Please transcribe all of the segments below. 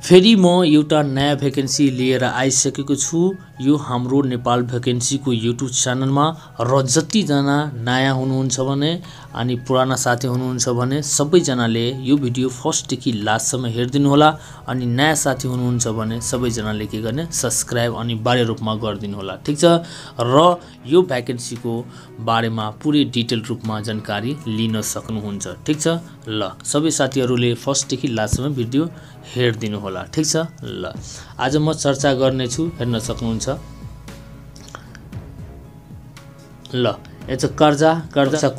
फेरि म एउटा नयाँ भ्याकेन्सी लिएर आइसकेको छु यो हाम्रो नेपाल भ्याकेन्सीको युट्युब च्यानलमा र जतिजना नयाँ हुनुहुन्छ भने अनि पुराना साथी हुनुहुन्छ भने सबैजनाले यो भिडियो फर्स्टदेखि लास्टसम्म हेरिदिनु होला अनि नयाँ साथी हुनुहुन्छ भने सबैजनाले के गर्ने सब्स्क्राइब अनिवार्य रूपमा गरिदिनु होला ठीक छ र यो भ्याकेन्सीको बारेमा पुरै डिटेल रूपमा जानकारी लिन सक्नुहुन्छ ठीक छ ल सबै साथीहरूले फर्स्टदेखि लास्टसम्म भिडियो हेरिदिनु होला ठीक छ ल आज म चर्चा गर्ने छु हेर्न सक्नुहुन्छ ल यो कर्जा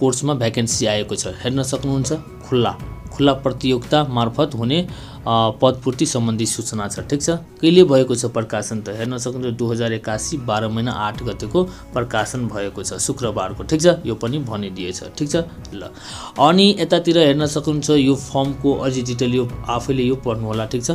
कोर्समा भ्याकेन्सी आएको छ हेर्न सक्नुहुन्छ खुला प्रतियोगिता मार्फत हुने पदपूर्ति सम्बन्धी सूचना छ ठीक छ कहिले भएको छ प्रकाशन त हेर्न सक्नुहुन्छ 2081 12 महिना 8 गतेको प्रकाशन भएको छ शुक्रबारको ठीक छ यो पनि भनिदिएछ ठीक छ ल अनि यतातिर हेर्न सक्नुहुन्छ यो फर्मको अझै डिटेल यो आफैले यो पढ्नु होला ठीक छ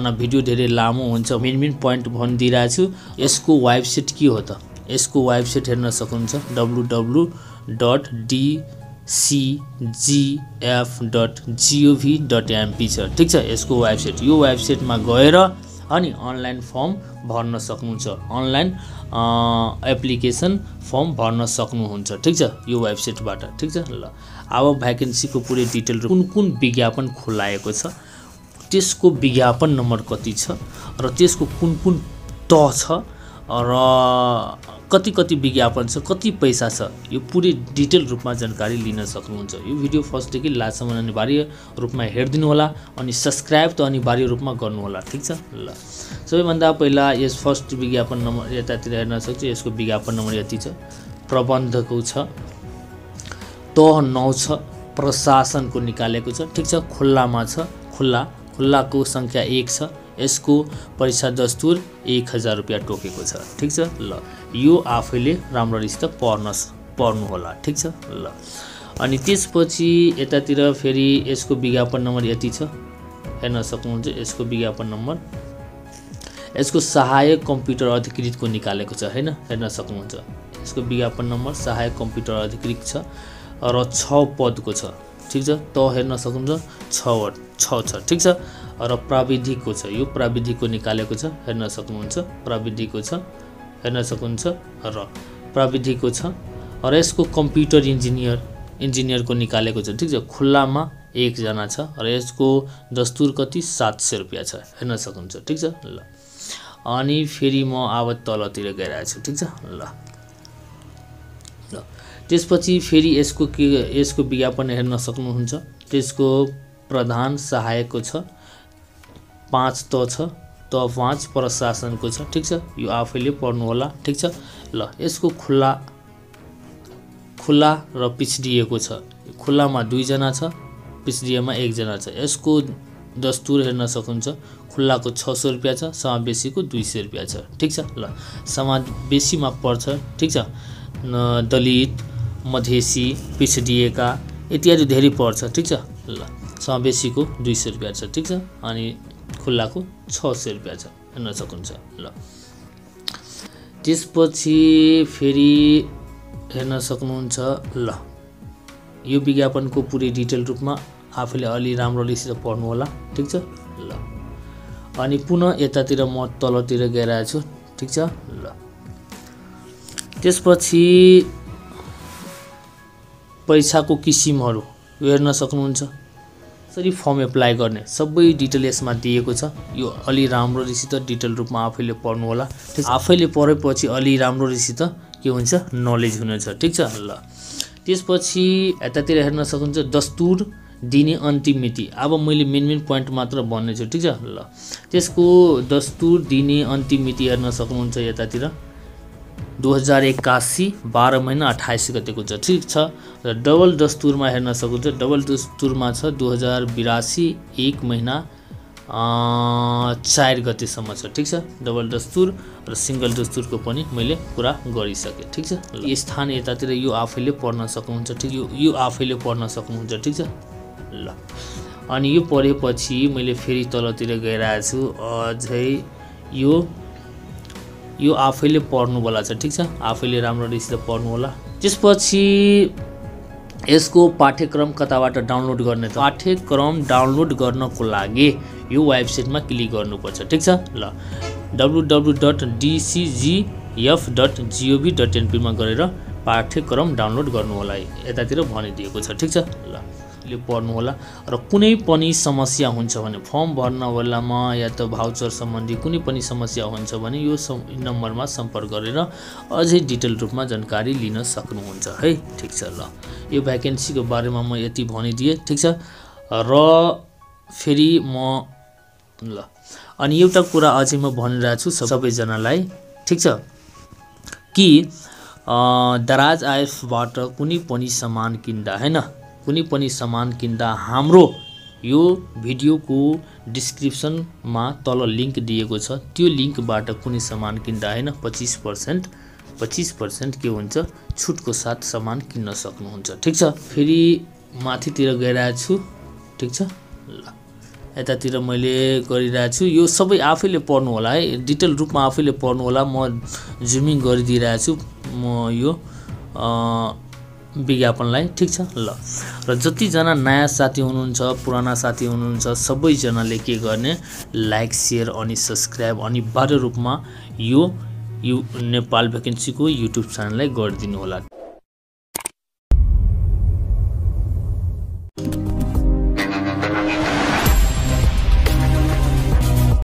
अनि भिडियो धेरै लामो हुन्छ मेन पोइन्ट भनिदिइरहेको छु यसको वेबसाइट के हो त यसको वेबसाइट हेर्न सक्नुहुन्छ www.dcgf.gov.mp छ ठीक छ यसको वेबसाइट यो वेबसाइटमा गएर अनि अनलाइन फर्म भर्न सक्नुहुन्छ अनलाइन एप्लिकेसन फर्म भर्न सक्नुहुन्छ ठीक छ यो वेबसाइटबाट ठीक छ ल अब भ्याकेन्सीको पुरै डिटेल कुन विज्ञापन खुलाएको छ त्यसको विज्ञापन नम्बर कति छ र त्यसको कुन तह छ र कति विज्ञापन छ कति पैसा छ यो पुरै डिटेल रूपमा जानकारी लिन सक्नुहुन्छ यो भिडियो फर्स्टदेखि लास्टसम्म अनिवार्य रूपमा हेरिदिनु होला अनि सब्स्क्राइब त अनिवार्य रूपमा गर्नु होला ठीक छ ल सबैभन्दा पहिला यस फर्स्ट विज्ञापन नम्बर यतातिर हेर्न सक्छु यसको विज्ञापन नम्बर यति छ प्रबन्धकको छ तह 9 छ प्रशासनको निकालेको छ ठीक छ खुल्लामा छ खुल्लाको संख्या 1 छ यसको परीक्षा दस्तुर 1000 रुपैयाँ टोकेको छ ठीक छ ल यो आफैले राम्ररीसित पढ्नु होला ठीक छ ल अनि त्यसपछि यतातिर फेरि यसको विज्ञापन नम्बर यति छ हेर्न सक्नुहुन्छ यसको विज्ञापन नम्बर यसको सहायक कम्प्युटर अधिकृतको निकालेको छ हैन हेर्न सक्नुहुन्छ यसको विज्ञापन नम्बर सहायक कम्प्युटर अधिकृत छ र 6 पदको छ ठीक छ त हेर्न सक्नुहुन्छ 6 छ ठीक छ र प्राविधिकको छ यो प्राविधिकको निकालेको छ हेर्न सक्नुहुन्छ प्राविधिकको छ हेर्न सक्नुहुन्छ र प्राविधिकको छ र यसको कम्प्युटर इन्जिनियरको निकालेको छ ठीक छ खुल्लामा 1 जना छ र यसको दस्तुर कति 700 रुपैयाँ छ हेर्न सक्नुहुन्छ ठीक छ ल अनि फेरि म अब तलतिर गइरहेको छु ठीक छ ल त्यसपछि फेरि यसको विज्ञापन हेर्न सक्नुहुन्छ त्यसको प्रधान सहायकको छ 5 त छ त 5 प्रशासनको छ ठीक छ यो आफैले पढ्नु होला ठीक छ ल यसको खुल्ला र पिछडिएको छ खुल्लामा 2 जना छ पिछडिएमा 1 जना छ यसको दस्तुर हेर्न सक्नुहुन्छ खुल्लाको 600 रुपैयाँ छ समावेशीको 200 रुपैयाँ छ ठीक छ ल समावेशीमा पर्छ ठीक छ दलित मधेसी पिछडिएका इत्यादि धेरै पर्छ ठीक छ ल समावेशीको 200 रुपैयाँ छ ठीक छ अनि खुल्लाको 600 रुपैयाँ छ हेर्न सक्नुहुन्छ ल त्यसपछि फेरि हेर्न सक्नुहुन्छ ल यो विज्ञापनको पुरै डिटेल रूपमा आफैले अलि राम्ररीसित पढ्नु होला ठीक छ ल अनि पुनः यतातिर म तलतिर गइरहेको छु ठीक छ ल त्यसपछि परीक्षाको किसिमहरू हेर्न सक्नुहुन्छ यसरी फर्म एप्लाई गर्ने सबै डिटेल यसमा दिएको छ यो अलि राम्ररीसित डिटेल रूपमा आफैले पढ्नु होला ठीक आफैले पढेपछि अलि राम्ररीसित के हुन्छ नलेज हुनेछ ठीक छ ल त्यसपछि यतातिर हेर्न सक्नुहुन्छ दस्तुर दिने अन्तिम मिति अब मैले मेन पोइन्ट मात्र भन्ने छु ठीक छ ल त्यसको दस्तुर दिने अन्तिम मिति हेर्न सक्नुहुन्छ यतातिर 2081 12 महिना 28 गतेको छ ठीक छ र डबल दस्तुरमा हेर्न सक्नुहुन्छ डबल दस्तुरमा छ 2082 1 महिना 4 गतेसम्म छ ठीक छ डबल दस्तुर र सिंगल दस्तुरको पनि मैले पुरा गरिसके ठीक छ यो स्थान यतातिर यो आफैले पढ्न सक्नुहुन्छ ठीक यो आफैले पढ्न सक्नुहुन्छ ठीक छ ल अनि यो पढेपछि मैले फेरि तलतिर गइरहेको छु अझै यो आफैले पढ्नु होला छ ठीक छ आफैले राम्ररीसित पढ्नु होला त्यसपछि यसको पाठ्यक्रम कताबाट डाउनलोड गर्ने त पाठ्यक्रम डाउनलोड गर्नको लागि यो वेबसाइटमा क्लिक गर्नुपर्छ। ठिक छ ल www.dcgf.gov.np मा गएर पाठ्यक्रम डाउनलोड गर्नु होला। यतातिर भनिदिएको छ। ठिक छ ल ले पढ्नु होला। र कुनै पनि समस्या हुन्छ भने फर्म भर्न बेलामा या त भाउचर सम्बन्धी कुनै पनि समस्या हुन्छ भने यो नम्बरमा सम्पर्क गरेर अझै डिटेल रूपमा जानकारी लिन सक्नुहुन्छ है। ठिक छ ल यो भ्याकेन्सीको बारेमा म यति भनिदिएँ। ठिक छ र फेरि म ल अनि एउटा कुरा अझै म भनिरहेको छु सबैजनालाई। ठिक छ कि दराज एपबाट कुनै पनि सामान किन्दा हैन कुनै पनि सामान किन्दा हाम्रो यो भिडियोको डिस्क्रिप्सनमा तल लिंक दिएको छ। त्यो लिंकबाट कुनै सामान किन्दा हैन 25% के हुन्छ छुटको साथ सामान किन्न सक्नुहुन्छ। ठिक छ फेरि माथितिर गइरहेको छु। ठिक छ ल यतातिर मैले गरिरहेको छु। यो सबै आफैले पढ्नु होला है। डिटेल रूपमा आफैले पढ्नु होला। म जुमिङ गरिदिइरहेको छु म यो विज्ञापनलाई। ठिक छ ल र जतिजना नयाँ साथी हुनुहुन्छ पुराना साथी हुनुहुन्छ सबैजनाले के गर्ने लाइक शेयर अनि सब्स्क्राइब अनिवार्य रूपमा यो नेपाल भ्याकेन्सीको युट्युब च्यानललाई गरिदिनु होला।